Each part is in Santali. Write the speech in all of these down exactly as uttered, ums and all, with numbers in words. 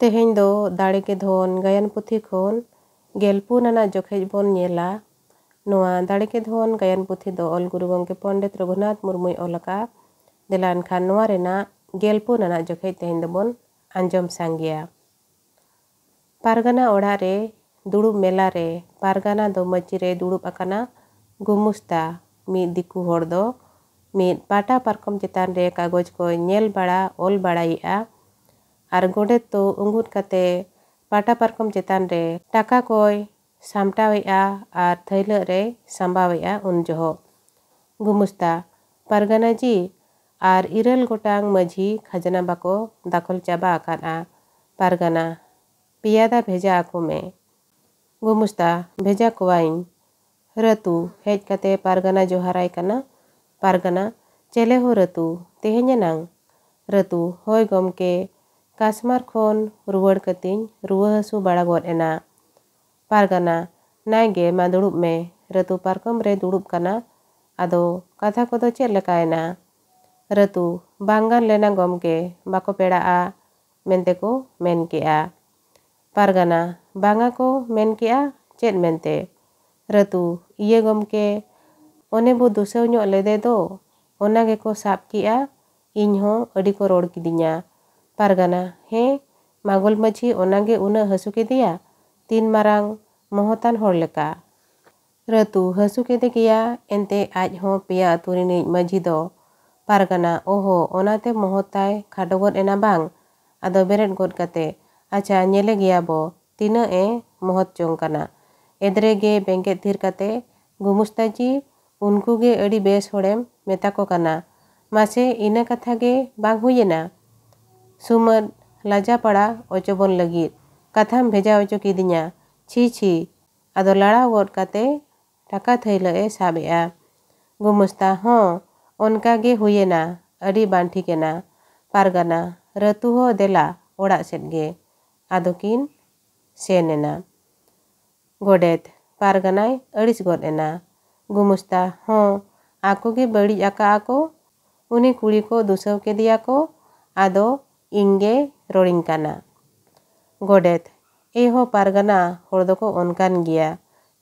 ᱛᱮᱦᱮᱧ ᱫᱚ ᱫᱟᱲᱮ ᱜᱮ ᱫᱷᱚᱱ ᱜᱟᱭᱟᱱ ᱯᱩᱛᱷᱤ ᱠᱷᱚᱱ ᱜᱮᱞ ᱯᱩᱱ ᱟᱱᱟᱜ ᱡᱚᱠᱷᱮᱡ ᱵᱚᱱ ᱧᱮᱞᱟ᱾ ᱱᱚᱣᱟ ᱫᱟᱲᱮ ᱜᱮ ᱫᱷᱚᱱ ᱜᱟᱭᱟᱱ ᱯᱩᱛᱷᱤ ᱫᱚ ᱚᱞ ᱜᱩᱨᱩ ᱜᱚᱢᱠᱮ ᱯᱚᱱᱰᱤᱛ ᱨᱚᱜᱷᱩᱱᱟᱛᱷ ᱢᱩᱨᱢᱩᱭ ᱚᱞ ᱟᱠᱟᱫᱼᱟ᱾ ᱫᱮᱞᱟ ᱮᱱᱠᱷᱟᱱ ᱱᱚᱣᱟ ᱨᱮᱱᱟᱜ ᱜᱮᱞ ᱯᱩᱱ ᱟᱱᱟᱜ ᱡᱚᱠᱷᱮᱡ ᱛᱮᱦᱮᱧ ᱫᱚᱵᱚᱱ ᱟᱸᱡᱚᱢ ᱥᱟᱸᱜᱮᱭᱟ᱾ ᱯᱟᱨᱜᱟᱱᱟ ᱚᱲᱟᱜ ᱨᱮ ᱫᱩᱲᱩᱵ ᱢᱮᱞᱟ ᱨᱮ ᱯᱟᱨᱜᱟᱱᱟ ᱫᱚ ᱢᱟᱹᱪᱤ ᱨᱮ ᱫᱩᱲᱩᱵ ᱟᱠᱟᱱᱟ᱾ ᱜᱩᱢᱩᱥᱛᱟ, ᱢᱤᱫ ᱫᱤᱠᱩ ᱦᱚᱲ ᱫᱚ, ᱢᱤᱫ ᱯᱟᱴᱟ ᱯᱟᱨᱠᱚᱢ ᱪᱮᱛᱟᱱ ᱨᱮ ᱠᱟᱜᱚᱡᱽ ᱠᱚᱭ ᱧᱮᱞ ᱵᱟᱲᱟ, ᱚᱞ ᱵᱟᱲᱟᱭᱮᱫᱼᱟ᱾ ᱟᱨ ᱜᱚᱰᱮᱛ ᱫᱚ ᱩᱸᱜᱩᱫ ᱠᱟᱛᱮ ᱯᱟᱴᱟ ᱯᱟᱨᱠᱚᱢ ᱪᱮᱛᱟᱱ ᱨᱮ ᱴᱟᱠᱟ ᱠᱚᱭ ᱥᱟᱢᱴᱟᱣᱮᱫᱼᱟ ᱟᱨ ᱛᱷᱟᱹᱭᱞᱟᱹᱜ ᱨᱮᱭ ᱥᱟᱢᱵᱟᱣᱮᱫᱼᱟ᱾ ᱩᱱ ᱡᱚᱦᱚᱜ ᱜᱩᱢᱩᱥᱛᱟ, ᱯᱟᱨᱜᱟᱱᱟ ᱡᱤ, ᱟᱨ ᱤᱨᱟᱹᱞ ᱜᱚᱴᱟᱝ ᱢᱟᱹᱡᱷᱤ ᱠᱷᱟᱡᱽᱱᱟ ᱵᱟᱠᱚ ᱫᱟᱠᱷᱚᱞ ᱪᱟᱵᱟ ᱟᱠᱟᱫᱼᱟ᱾ ᱯᱟᱨᱜᱟᱱᱟ, ᱯᱮᱭᱟᱫᱟ ᱵᱷᱮᱡᱟ ᱟᱠᱚ ᱢᱮ᱾ ᱜᱩᱢᱩᱥᱛᱟ, ᱵᱷᱮᱡᱟ ᱠᱚᱣᱟᱧ᱾ ᱨᱟᱹᱛᱩ, ᱦᱮᱡ ᱠᱟᱛᱮ ᱯᱟᱨᱜᱟᱱᱟ ᱡᱚᱦᱟᱨᱟᱭ ᱠᱟᱱᱟ᱾ ᱯᱟᱨᱜᱟᱱᱟ, ᱪᱮᱞᱮ ᱦᱳ ᱨᱟᱹᱛᱩ, ᱛᱮᱦᱮᱧ ᱮᱱᱟᱝ? ᱨᱟᱹᱛᱩ, ᱦᱳᱭ ᱜᱚᱢᱠᱮ, ᱠᱟᱥᱢᱟᱨ ᱠᱷᱚᱱ ᱨᱩᱣᱟᱹᱲ ᱠᱟᱛᱮᱧ ᱨᱩᱣᱟᱹ ᱦᱟᱹᱥᱩ ᱵᱟᱲᱟ ᱜᱚᱫ ᱮᱱᱟ᱾ ᱯᱟᱨᱜᱟᱱᱟ, ᱱᱟᱭ ᱜᱮ, ᱢᱟ ᱫᱩᱲᱩᱵ ᱢᱮ᱾ ᱨᱟᱹᱛᱩ ᱯᱟᱨᱠᱚᱢ ᱨᱮ ᱫᱩᱲᱩᱵ ᱠᱟᱱᱟ᱾ ᱟᱫᱚ ᱠᱟᱛᱷᱟ ᱠᱚᱫᱚ ᱪᱮᱫ ᱞᱮᱠᱟᱭᱮᱱᱟ? ᱨᱟᱹᱛᱩ, ᱵᱟᱝ ᱜᱟᱱ ᱞᱮᱱᱟ ᱜᱚᱢᱠᱮ, ᱵᱟᱠᱚ ᱯᱮᱲᱟᱜᱼᱟ ᱢᱮᱱᱛᱮ ᱠᱚ ᱢᱮᱱ ᱠᱮᱜᱼᱟ᱾ ᱯᱟᱨᱜᱟᱱᱟ, ᱵᱟᱝᱟ ᱠᱚ ᱢᱮᱱ ᱠᱮᱜᱼᱟ, ᱪᱮᱫ ᱢᱮᱱᱛᱮ? ᱨᱟᱹᱛᱩ, ᱤᱭᱟᱹ ᱜᱚᱢᱠᱮ, ᱚᱱᱮ ᱵᱚ ᱫᱩᱥᱟᱹᱣ ᱧᱚᱜ ᱞᱮᱫᱮ ᱫᱚ, ᱚᱱᱟ ᱜᱮᱠᱚ ᱥᱟᱵ ᱠᱮᱜᱼᱟ, ᱤᱧ ᱦᱚᱸ ᱟᱹᱰᱤ ᱠᱚ ᱨᱚᱲ ᱠᱤᱫᱤᱧᱟ᱾ ᱯᱟᱨᱜᱟᱱᱟ, ᱦᱮᱸ, ᱢᱟᱜᱚᱞ ᱢᱟᱹᱡᱷᱤ ᱚᱱᱟ ᱜᱮ ᱩᱱᱟᱹᱜ ᱦᱟᱹᱥᱩ ᱠᱮᱫᱮᱭᱟ, ᱛᱤᱱ ᱢᱟᱨᱟᱝ ᱢᱚᱦᱚᱛᱟᱱ ᱦᱚᱲ ᱞᱮᱠᱟ᱾ ᱨᱟᱹᱛᱩ, ᱦᱟᱹᱥᱩ ᱠᱮᱫᱮ ᱜᱮᱭᱟ, ᱮᱱᱛᱮ ᱟᱡ ᱦᱚᱸ ᱯᱮᱭᱟ ᱟᱹᱛᱩ ᱨᱤᱱᱤᱡ ᱢᱟᱹᱡᱷᱤ ᱫᱚ᱾ ᱯᱟᱨᱜᱟᱱᱟ, ᱚᱦᱚ, ᱚᱱᱟᱛᱮ ᱢᱚᱦᱚᱛ ᱛᱟᱭ ᱠᱷᱟᱰᱚ ᱜᱚᱫ ᱮᱱᱟ ᱵᱟᱝ? ᱟᱫᱚ ᱵᱮᱨᱮᱫ ᱜᱚᱫ ᱠᱟᱛᱮ, ᱟᱪᱪᱷᱟ, ᱧᱮᱞᱮ ᱜᱮᱭᱟ ᱵᱚ, ᱛᱤᱱᱟᱹᱜ ᱮ ᱢᱚᱦᱚᱛ ᱪᱚᱝ ᱠᱟᱱᱟ᱾ ᱮᱫᱽᱨᱮ ᱜᱮ ᱵᱮᱸᱜᱮᱫ ᱛᱷᱤᱨ ᱠᱟᱛᱮ, ᱜᱩᱢᱩᱥᱛᱟ ᱡᱤ, ᱩᱱᱠᱩ ᱜᱮ ᱟᱹᱰᱤ ᱵᱮᱥ ᱦᱚᱲᱮᱢ ᱢᱮᱛᱟ ᱠᱚ ᱠᱟᱱᱟ᱾ ᱢᱟᱥᱮ, ᱤᱱᱟᱹ ᱠᱟᱛᱷᱟ ᱜᱮ ᱵᱟᱝ ᱦᱩᱭᱮᱱᱟ? ᱥᱩᱢᱟᱹᱫ, ᱞᱟᱡᱟ ᱯᱟᱲᱟ ᱚᱪᱚ ᱵᱚᱱ ᱞᱟᱹᱜᱤᱫ ᱠᱟᱛᱷᱟᱢ ᱵᱷᱮᱡᱟ ᱚᱪᱚ ᱠᱤᱫᱤᱧᱟ᱾ ᱪᱷᱤ, ᱪᱷᱤ᱾ ᱟᱫᱚ ᱞᱟᱲᱟᱣ ᱜᱚᱫ ᱠᱟᱛᱮ ᱴᱟᱠᱟ ᱛᱷᱟᱹᱭᱞᱟᱹᱜ ᱮ ᱥᱟᱵ ᱮᱜᱼᱟ᱾ ᱜᱩᱢᱩᱥᱛᱟ, ᱦᱚᱸ, ᱚᱱᱠᱟ ᱜᱮ ᱦᱩᱭᱮᱱᱟ, ᱟᱹᱰᱤ ᱵᱟᱝ ᱴᱷᱤᱠᱮᱱᱟ᱾ ᱯᱟᱨᱜᱟᱱᱟ, ᱨᱟᱹᱛᱩ ᱦᱚᱸ ᱫᱮᱞᱟ ᱚᱲᱟᱜ ᱥᱮᱫ ᱜᱮ᱾ ᱟᱫᱚ ᱠᱤᱱ ᱥᱮᱱ ᱮᱱᱟ᱾ ᱜᱚᱰᱮᱛ, ᱯᱟᱨᱜᱟᱱᱟᱭ ᱟᱹᱲᱤᱥ ᱜᱚᱫ ᱮᱱᱟ᱾ ᱜᱩᱢᱩᱥᱛᱟ, ᱦᱚᱸ, ᱟᱠᱚ ᱜᱮ ᱵᱟᱹᱲᱤᱡ ᱟᱠᱟᱜᱼᱟ ᱠᱚ, ᱩᱱᱤ ᱠᱩᱲᱤ ᱠᱚ ᱫᱩᱥᱟᱹᱣ ᱠᱮᱫᱮᱭᱟ ᱠᱚ, ᱟᱫᱚ ᱤᱧ ᱜᱮ ᱨᱚᱲᱤᱧ ᱠᱟᱱᱟ᱾ ᱜᱚᱰᱮᱛ, ᱮ ᱦᱚᱸ ᱯᱟᱨᱜᱟᱱᱟ ᱦᱚᱲ ᱫᱚᱠᱚ ᱚᱱᱠᱟᱱ ᱜᱮᱭᱟ᱾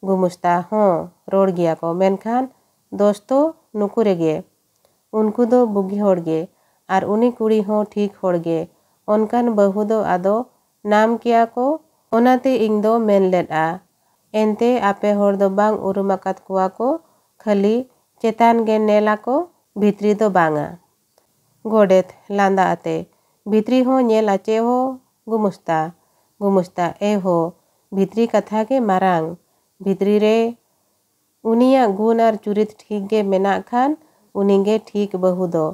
ᱜᱩᱢᱩᱥᱛᱟ, ᱦᱚᱸ ᱨᱚᱲ ᱜᱮᱭᱟ ᱠᱚ, ᱢᱮᱱᱠᱷᱟᱱ ᱫᱳᱥ ᱫᱚ ᱱᱩᱠᱩ ᱨᱮᱜᱮ᱾ ᱩᱱᱠᱩ ᱫᱚ ᱵᱩᱜᱤ ᱦᱚᱲ ᱜᱮ, ᱟᱨ ᱩᱱᱤ ᱠᱩᱲᱤ ᱦᱚᱸ ᱴᱷᱤᱠ ᱦᱚᱲ ᱜᱮ᱾ ᱚᱱᱠᱟᱱ ᱵᱟᱹᱦᱩ ᱫᱚ ᱟᱫᱚ ᱱᱟᱢ ᱠᱮᱭᱟ ᱠᱚ, ᱚᱱᱟᱛᱮ ᱤᱧ ᱫᱚ ᱢᱮᱱ ᱞᱮᱫᱼᱟ᱾ ᱮᱱᱛᱮ ᱟᱯᱮ ᱦᱚᱲ ᱫᱚ ᱵᱟᱝ ᱩᱨᱩᱢ ᱟᱠᱟᱫ ᱠᱚᱣᱟ ᱠᱚ, ᱠᱷᱟᱹᱞᱤ ᱪᱮᱛᱟᱱ ᱜᱮ ᱱᱮᱞ ᱟᱠᱚ, ᱵᱷᱤᱛᱨᱤ ᱫᱚ ᱵᱟᱝᱟ᱾ ᱜᱚᱰᱮᱛ, ᱞᱟᱸᱫᱟ ᱟᱛᱮ, ᱵᱷᱤᱛᱨᱤ ᱦᱚᱸ ᱧᱮᱞ ᱟᱪᱮ ᱦᱚᱸ᱾ ᱜᱩᱢᱩᱥᱛᱟ, ᱜᱩᱢᱩᱥᱛᱟ, ᱮ ᱦᱳ, ᱵᱷᱤᱛᱨᱤ ᱠᱟᱛᱷᱟ ᱜᱮ ᱢᱟᱨᱟᱝ᱾ ᱵᱷᱤᱛᱨᱤ ᱨᱮ ᱩᱱᱤᱭᱟᱜ ᱜᱩᱱ ᱟᱨ ᱪᱩᱨᱤᱛ ᱴᱷᱤᱠ ᱜᱮ ᱢᱮᱱᱟᱜ ᱠᱷᱟᱱ ᱩᱱᱤ ᱜᱮ ᱴᱷᱤᱠ ᱵᱟᱹᱦᱩ ᱫᱚ,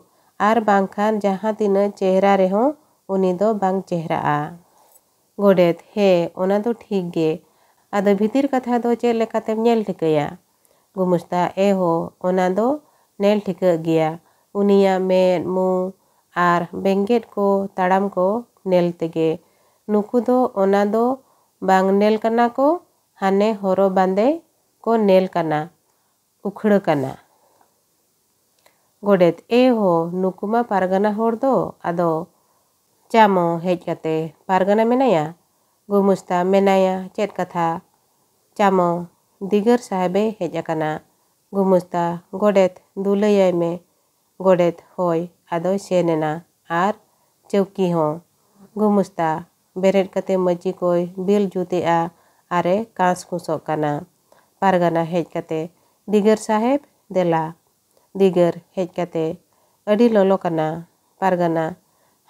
ᱟᱨ ᱵᱟᱝᱠᱷᱟᱱ ᱡᱟᱦᱟᱸ ᱛᱤᱱᱟᱹᱜ ᱪᱮᱦᱨᱟ ᱨᱮᱦᱚᱸ ᱩᱱᱤ ᱫᱚ ᱵᱟᱝ ᱪᱮᱦᱨᱟᱜᱼᱟ᱾ ᱜᱚᱰᱮᱛ, ᱦᱮᱸ, ᱚᱱᱟ ᱫᱚ ᱴᱷᱤᱠ ᱜᱮ᱾ ᱟᱫᱚ ᱵᱷᱤᱛᱤᱨ ᱠᱟᱛᱷᱟ ᱫᱚ ᱪᱮᱫ ᱞᱮᱠᱟᱛᱮᱢ ᱧᱮᱞ ᱴᱷᱤᱠᱟᱹᱭᱟ? ᱜᱩᱢᱩᱥᱛᱟ, ᱮ ᱦᱳ, ᱚᱱᱟ ᱫᱚ ᱧᱮᱞ ᱴᱷᱤᱠᱟᱹᱜ ᱜᱮᱭᱟ᱾ ᱩᱱᱤᱭᱟᱜ ᱢᱮᱫ, ᱢᱩ ᱟᱨ ᱵᱮᱸᱜᱮᱫ ᱠᱚ, ᱛᱟᱲᱟᱢ ᱠᱚ ᱧᱮᱞ ᱛᱮᱜᱮ᱾ ᱱᱩᱠᱩ ᱫᱚ ᱚᱱᱟ ᱫᱚ ᱵᱟᱝ ᱧᱮᱞ ᱠᱟᱱᱟ ᱠᱚ, ᱦᱟᱱᱮ ᱦᱚᱨᱚᱜ ᱵᱟᱸᱫᱮ ᱠᱚ ᱧᱮᱞ ᱠᱟᱱᱟ, ᱩᱠᱷᱲᱟᱹ ᱠᱟᱱᱟ᱾ ᱜᱚᱰᱮᱛ, ᱮ ᱦᱳ, ᱱᱩᱠᱩ ᱢᱟ ᱯᱟᱨᱜᱟᱱᱟ ᱦᱚᱲ ᱫᱚ᱾ ᱟᱫᱚ ᱪᱟᱢᱚ ᱦᱮᱡ ᱠᱟᱛᱮ, ᱯᱟᱨᱜᱟᱱᱟ ᱢᱮᱱᱟᱭᱟ? ᱜᱩᱢᱩᱥᱛᱟ, ᱢᱮᱱᱟᱭᱟ, ᱪᱮᱫ ᱠᱟᱛᱷᱟ? ᱪᱟᱢᱚ, ᱫᱤᱜᱟᱹᱨ ᱥᱟᱦᱮᱵᱮ ᱦᱮᱡ ᱟᱠᱟᱱᱟ᱾ ᱜᱩᱢᱩᱥᱛᱟ, ᱜᱚᱰᱮᱛ, ᱫᱩ ᱞᱟᱹᱭᱟᱭ ᱢᱮ᱾ ᱜᱚᱰᱮᱛ, ᱦᱳᱭ᱾ ᱟᱫᱚᱭ ᱥᱮᱱ ᱮᱱᱟ᱾ ᱟᱨ ᱪᱟᱹᱣᱠᱤ ᱦᱚᱸ᱾ ᱜᱩᱢᱩᱥᱛᱟ, ᱵᱮᱨᱮᱫ ᱠᱟᱛᱮ ᱢᱟᱹᱪᱤ ᱠᱚᱭ ᱵᱤᱞ ᱡᱩᱛᱮᱜᱼᱟ ᱟᱨᱮ ᱠᱟᱸᱥ ᱠᱩᱸᱥᱚᱜ ᱠᱟᱱᱟ᱾ ᱯᱟᱨᱜᱟᱱᱟ ᱦᱮᱡ ᱠᱟᱛᱮ, ᱫᱤᱜᱟᱹᱨ ᱥᱟᱦᱮᱵᱽ, ᱫᱮᱞᱟ᱾ ᱫᱤᱜᱟᱹᱨ ᱦᱮᱡ ᱠᱟᱛᱮ, ᱟᱹᱰᱤ ᱞᱚᱞᱚ ᱠᱟᱱᱟ᱾ ᱯᱟᱨᱜᱟᱱᱟ,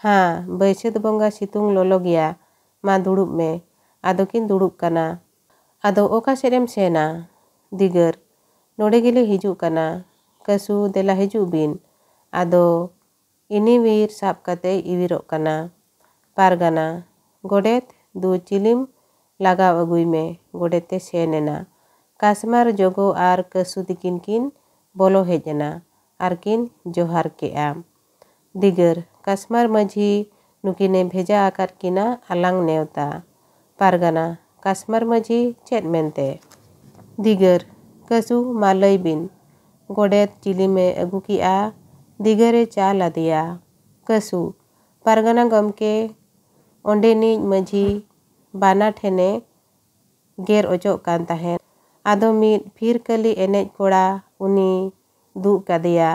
ᱦᱟᱸ, ᱵᱟᱹᱭᱥᱟᱹᱛ ᱵᱚᱸᱜᱟ ᱥᱤᱛᱩᱝ ᱞᱚᱞᱚ ᱜᱮᱭᱟ᱾ ᱢᱟ ᱫᱩᱲᱩᱵ ᱢᱮ᱾ ᱟᱫᱚ ᱠᱤᱱ ᱫᱩᱲᱩᱵ ᱠᱟᱱᱟ᱾ ᱟᱫᱚ ᱚᱠᱟ ᱥᱮᱫ ᱮᱢ ᱥᱮᱱᱟ? ᱫᱤᱜᱟᱹᱨ, ᱱᱚᱰᱮ ᱜᱮᱞᱮ ᱦᱤᱡᱩᱜ ᱠᱟᱱᱟ᱾ ᱠᱟᱹᱥᱩ, ᱫᱮᱞᱟ ᱦᱤᱡᱩᱜ ᱵᱤᱱ᱾ ᱟᱫᱚ ᱤᱱᱤᱣᱤᱨ ᱥᱟᱵ ᱠᱟᱛᱮ ᱤᱣᱤᱨᱚᱜ ᱠᱟᱱᱟ᱾ ᱯᱟᱨᱜᱟᱱᱟ, ᱜᱚᱰᱮᱛ, ᱫᱩ ᱪᱤᱞᱤᱢ ᱞᱟᱜᱟᱣ ᱟᱹᱜᱩᱭ ᱢᱮ᱾ ᱜᱚᱰᱮᱛ ᱮ ᱥᱮᱱ ᱮᱱᱟ᱾ ᱠᱟᱥᱢᱟᱨ ᱡᱚᱜᱚ ᱟᱨ ᱠᱟᱹᱥᱩ ᱛᱤᱠᱤᱱ ᱠᱤᱱ ᱵᱚᱞᱚ ᱦᱮᱡ ᱮᱱᱟ ᱟᱨ ᱠᱤᱱ ᱡᱚᱦᱟᱨ ᱠᱮᱜᱼᱟ᱾ ᱫᱤᱜᱟᱹᱨ, ᱠᱟᱥᱢᱟᱨ ᱢᱟᱹᱡᱷᱤ ᱱᱩᱠᱤᱱᱮ ᱵᱷᱮᱡᱟ ᱟᱠᱟᱫ ᱠᱤᱱᱟ ᱟᱞᱟᱝ ᱱᱮᱣᱛᱟ᱾ ᱯᱟᱨᱜᱟᱱᱟ, ᱠᱟᱥᱢᱟᱨ ᱢᱟᱹᱡᱷᱤ ᱪᱮᱫ ᱢᱮᱱᱛᱮ? ᱫᱤᱜᱟᱹᱨ, ᱠᱟᱹᱥᱩ, ᱢᱟ ᱞᱟᱹᱭ ᱵᱤᱱ᱾ ᱜᱚᱰᱮᱛ ᱪᱤᱞᱤᱢᱮ ᱟᱹᱜᱩ ᱠᱮᱜᱼᱟ, ᱫᱤᱜᱟᱹᱨᱮ ᱪᱟᱞ ᱟᱫᱮᱭᱟ᱾ ᱠᱟᱹᱥᱩ, ᱯᱟᱨᱜᱟᱱᱟ ᱜᱚᱢᱠᱮ, ᱚᱸᱰᱮᱱᱤᱡ ᱢᱟᱹᱡᱷᱤ ᱵᱟᱱᱟ ᱴᱷᱮᱱᱮ ᱜᱮᱨ ᱚᱪᱚᱜ ᱠᱟᱱ ᱛᱟᱦᱮᱸᱫ᱾ ᱟᱫᱚ ᱢᱤᱫ ᱯᱷᱤᱨᱠᱟᱹᱞᱤ ᱮᱱᱮᱡ ᱠᱚᱲᱟ ᱩᱱᱤ ᱫᱩᱜ ᱠᱟᱫᱮᱭᱟ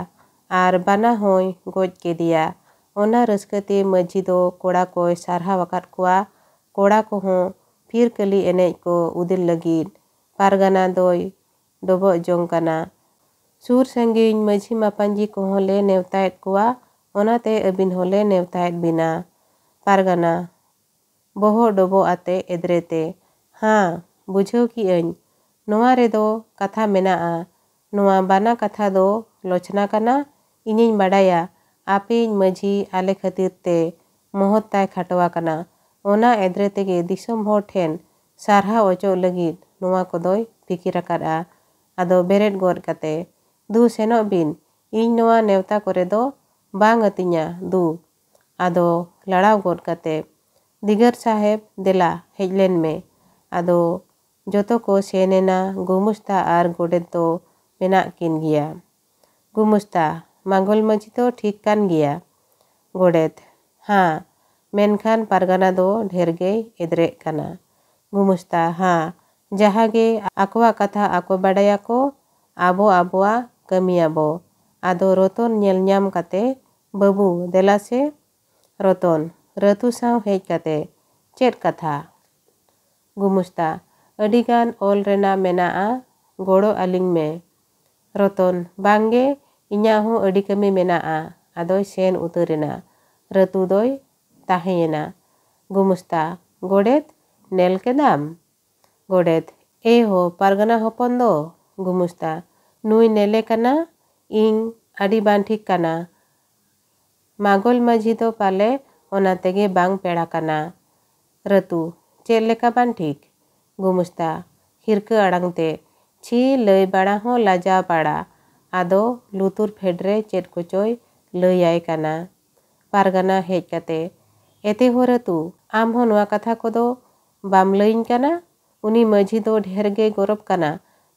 ᱟᱨ ᱵᱟᱱᱟ ᱦᱚᱸᱭ ᱜᱚᱡ ᱠᱮᱫᱮᱭᱟ᱾ ᱚᱱᱟ ᱨᱟᱹᱥᱠᱟᱹ ᱛᱮ ᱢᱟᱹᱡᱷᱤ ᱫᱚ ᱠᱚᱲᱟ ᱠᱚᱭ ᱥᱟᱨᱦᱟᱣ ᱟᱠᱟᱫ ᱠᱚᱣᱟ᱾ ᱠᱚᱲᱟ ᱠᱚᱦᱚᱸ ᱯᱷᱤᱨᱠᱟᱹᱞᱤ ᱮᱱᱮᱡ ᱠᱚ ᱩᱫᱮᱞ ᱞᱟᱹᱜᱤᱫ ᱯᱟᱨᱜᱟᱱᱟ ᱫᱚᱭ ᱰᱚᱵᱚᱜ ᱡᱚᱝ ᱠᱟᱱᱟ᱾ ᱥᱩᱨ ᱥᱟᱺᱜᱤᱧ ᱢᱟᱹᱡᱷᱤ ᱢᱟᱯᱟᱧᱡᱤ ᱠᱚᱦᱚᱸ ᱞᱮ ᱱᱮᱣᱛᱟᱭᱮᱫ ᱠᱚᱣᱟ, ᱚᱱᱟᱛᱮ ᱟᱹᱵᱤᱱ ᱦᱚᱸᱞᱮ ᱱᱮᱣᱛᱟᱭᱮᱫ ᱵᱤᱱᱟ᱾ ᱯᱟᱨᱜᱟᱱᱟ, ᱵᱚᱦᱚᱜ ᱰᱚᱵᱚᱜ ᱟᱛᱮ ᱮᱫᱽᱨᱮ ᱛᱮ, ᱦᱟᱸ, ᱵᱩᱡᱷᱟᱹᱣ ᱠᱮᱜ ᱟᱹᱧ᱾ ᱱᱚᱣᱟ ᱨᱮᱫᱚ ᱠᱟᱛᱷᱟ ᱢᱮᱱᱟᱜᱼᱟ᱾ ᱱᱚᱣᱟ ᱵᱟᱱᱟ ᱠᱟᱛᱷᱟ ᱫᱚ ᱞᱚᱪᱷᱱᱟ ᱠᱟᱱᱟ, ᱤᱧᱤᱧ ᱵᱟᱰᱟᱭᱟ᱾ ᱟᱯᱮᱭᱤᱡ ᱢᱟᱹᱡᱷᱤ ᱟᱞᱮ ᱠᱷᱟᱹᱛᱤᱨ ᱛᱮ ᱢᱚᱦᱚᱛ ᱛᱟᱭ ᱠᱷᱟᱴᱚ ᱟᱠᱟᱱᱟ᱾ ᱚᱱᱟ ᱮᱫᱽᱨᱮ ᱛᱮᱜᱮ ᱫᱤᱥᱚᱢ ᱦᱚᱲ ᱴᱷᱮᱱ ᱥᱟᱨᱦᱟᱣ ᱚᱪᱚᱜ ᱞᱟᱹᱜᱤᱫ ᱱᱚᱣᱟ ᱠᱚᱫᱚᱭ ᱯᱷᱤᱠᱤᱨ ᱟᱠᱟᱫᱼᱟ᱾ ᱟᱫᱚ ᱵᱮᱨᱮᱫ ᱜᱚᱫ ᱠᱟᱛᱮ, ᱫᱩ ᱥᱮᱱᱚᱜ ᱵᱤᱱ, ᱤᱧ ᱱᱚᱣᱟ ᱱᱮᱣᱛᱟ ᱠᱚᱨᱮ ᱫᱚ ᱵᱟᱝ ᱟᱹᱛᱤᱧᱟ, ᱫᱩ᱾ ᱟᱫᱚ ᱞᱟᱲᱟᱣ ᱜᱚᱫ ᱠᱟᱛᱮ, ᱫᱤᱜᱟᱹᱨ ᱥᱟᱦᱮᱵᱽ, ᱫᱮᱞᱟ, ᱦᱮᱡ ᱞᱮᱱ ᱢᱮ᱾ ᱟᱫᱚ ᱡᱚᱛᱚ ᱠᱚ ᱥᱮᱱ ᱮᱱᱟ᱾ ᱜᱩᱢᱩᱥᱛᱟ ᱟᱨ ᱜᱚᱰᱮᱛ ᱫᱚ ᱢᱮᱱᱟᱜ ᱠᱤᱱ ᱜᱮᱭᱟ᱾ ᱜᱩᱢᱩᱥᱛᱟ, ᱢᱟᱜᱚᱞ ᱢᱟᱹᱡᱷᱤ ᱫᱚ ᱴᱷᱤᱠ ᱠᱟᱱ ᱜᱮᱭᱟ᱾ ᱜᱚᱰᱮᱛ, ᱦᱟᱸ, ᱢᱮᱱᱠᱷᱟᱱ ᱯᱟᱨᱜᱟᱱᱟ ᱫᱚ ᱰᱷᱮᱨ ᱜᱮᱭ ᱮᱫᱽᱨᱮᱜ ᱠᱟᱱᱟ᱾ ᱜᱩᱢᱩᱥᱛᱟ, ᱦᱟᱸ, ᱡᱟᱦᱟᱸ ᱜᱮ ᱟᱠᱚᱣᱟᱜ ᱠᱟᱛᱷᱟ ᱟᱠᱚ ᱵᱟᱰᱟᱭᱟᱠᱚ, ᱟᱵᱚ ᱟᱵᱚᱣᱟᱜ ᱠᱟᱹᱢᱤᱭᱟᱵᱚ᱾ ᱟᱫᱚ ᱨᱚᱛᱚᱱ ᱧᱮᱞ ᱧᱟᱢ ᱠᱟᱛᱮ, ᱵᱟᱹᱵᱩ, ᱫᱮᱞᱟ ᱥᱮ᱾ ᱨᱚᱛᱚᱱ, ᱨᱟᱹᱛᱩ ᱥᱟᱶ ᱦᱮᱡ ᱠᱟᱛᱮ, ᱪᱮᱫ ᱠᱟᱛᱷᱟ? ᱜᱩᱢᱩᱥᱛᱟ, ᱟᱹᱰᱤᱜᱟᱱ ᱚᱞ ᱨᱮᱱᱟᱜ ᱢᱮᱱᱟᱜᱼᱟ, ᱜᱚᱲᱚ ᱟᱹᱞᱤᱧ ᱢᱮ᱾ ᱨᱚᱛᱚᱱ, ᱵᱟᱝᱜᱮ, ᱤᱧᱟᱹᱜ ᱦᱚᱸ ᱟᱹᱰᱤ ᱠᱟᱹᱢᱤ ᱢᱮᱱᱟᱜᱼᱟ᱾ ᱟᱫᱚᱭ ᱥᱮᱱ ᱩᱛᱟᱹᱨᱮᱱᱟ᱾ ᱨᱟᱹᱛᱩ ᱫᱚᱭ ᱛᱟᱦᱮᱸᱭᱮᱱᱟ᱾ ᱜᱩᱢᱩᱥᱛᱟ, ᱜᱚᱰᱮᱛ, ᱧᱮᱞ ᱠᱮᱫᱟᱢ? ᱜᱚᱰᱮᱛ, ᱮ ᱦᱳ, ᱯᱟᱨᱜᱟᱱᱟ ᱦᱚᱯᱚᱱ ᱫᱚ᱾ ᱜᱩᱢᱩᱥᱛᱟ, ᱱᱩᱭ ᱱᱮᱞᱮ ᱠᱟᱱᱟ, ᱤᱧ ᱟᱹᱰᱤ ᱵᱟᱝ ᱴᱷᱤᱠ ᱠᱟᱱᱟ᱾ ᱢᱟᱜᱚᱞ ᱢᱟᱹᱡᱷᱤ ᱫᱚ ᱯᱟᱞᱮ ᱚᱱᱟ ᱛᱮᱜᱮ ᱵᱟᱝ ᱯᱮᱲᱟ ᱠᱟᱱᱟ᱾ ᱨᱟᱹᱛᱩ, ᱪᱮᱫ ᱞᱮᱠᱟ ᱵᱟᱝ ᱴᱷᱤᱠ? ᱜᱩᱢᱩᱥᱛᱟ, ᱦᱤᱨᱠᱟᱹ ᱟᱲᱟᱝ ᱛᱮ, ᱪᱷᱤ, ᱞᱟᱹᱭ ᱵᱟᱲᱟ ᱦᱚᱸ ᱞᱟᱡᱟᱣ ᱯᱟᱲᱟ᱾ ᱟᱫᱚ ᱞᱩᱛᱩᱨ ᱯᱷᱮᱰ ᱨᱮ ᱪᱮᱫ ᱠᱚᱪᱚᱭ ᱞᱟᱹᱭᱟᱭ ᱠᱟᱱᱟ᱾ ᱯᱟᱨᱜᱟᱱᱟ ᱦᱮᱡ ᱠᱟᱛᱮ, ᱮᱛᱮ ᱦᱳ ᱨᱟᱹᱛᱩ, ᱟᱢ ᱦᱚᱸ ᱱᱚᱣᱟ ᱠᱟᱛᱷᱟ ᱠᱚᱫᱚ ᱵᱟᱢ ᱞᱟᱹᱭᱟᱹᱧ ᱠᱟᱱᱟ? ᱩᱱᱤ ᱢᱟᱹᱡᱷᱤ ᱫᱚ ᱰᱷᱮᱨ ᱜᱮ ᱜᱚᱨᱚᱵ ᱠᱟᱱᱟ᱾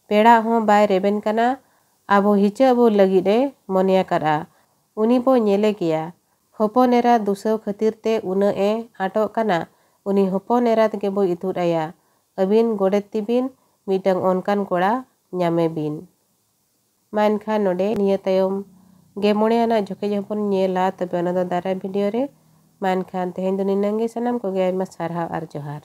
ᱯᱮᱲᱟ ᱦᱚᱸ ᱵᱟᱭ ᱨᱮᱵᱮᱱ ᱠᱟᱱᱟ᱾ ᱟᱵᱚ ᱦᱤᱪᱟᱹᱜ ᱵᱚ ᱞᱟᱹᱜᱤᱫ ᱮ ᱢᱚᱱᱮ ᱟᱠᱟᱫᱼᱟ᱾ ᱩᱱᱤ ᱵᱚ ᱧᱮᱞᱮ ᱜᱮᱭᱟ᱾ ᱦᱚᱯᱚᱱ ᱮᱨᱟ ᱫᱩᱥᱟᱹᱣ ᱠᱷᱟᱹᱛᱤᱨ ᱛᱮ ᱩᱱᱟᱹᱜ ᱮ ᱟᱸᱴᱚᱜ ᱠᱟᱱᱟ, ᱩᱱᱤ ᱦᱚᱯᱚᱱ ᱮᱨᱟᱛ ᱜᱮᱵᱚ ᱤᱛᱩᱫ ᱟᱭᱟ᱾ ᱟᱹᱵᱤᱱ ᱜᱚᱰᱮᱛ ᱛᱤᱵᱤᱱ ᱢᱤᱫᱴᱟᱝ ᱚᱱᱠᱟᱱ ᱠᱚᱲᱟ ᱧᱟᱢᱮ ᱵᱤᱱ᱾ ᱢᱟ ᱮᱱᱠᱷᱟᱱ ᱱᱚᱰᱮ ᱱᱤᱭᱟᱹ ᱛᱟᱭᱚᱢ ᱜᱮ ᱢᱚᱬᱮ ᱟᱱᱟᱜ ᱡᱚᱠᱷᱮᱡ ᱦᱚᱸᱵᱚᱱ ᱧᱮᱞᱟ, ᱛᱚᱵᱮ ᱚᱱᱟ ᱫᱚ ᱫᱟᱨᱟᱭ ᱵᱷᱤᱰᱤᱭᱳ ᱨᱮ᱾ ᱢᱟ ᱮᱱᱠᱷᱟᱱ ᱛᱮᱦᱮᱧ ᱫᱚ ᱱᱤᱱᱟᱹᱝ ᱜᱮ᱾ ᱥᱟᱱᱟᱢ ᱠᱚᱜᱮ ᱟᱭᱢᱟ ᱥᱟᱨᱦᱟᱣ ᱟᱨ ᱡᱚᱦᱟᱨ᱾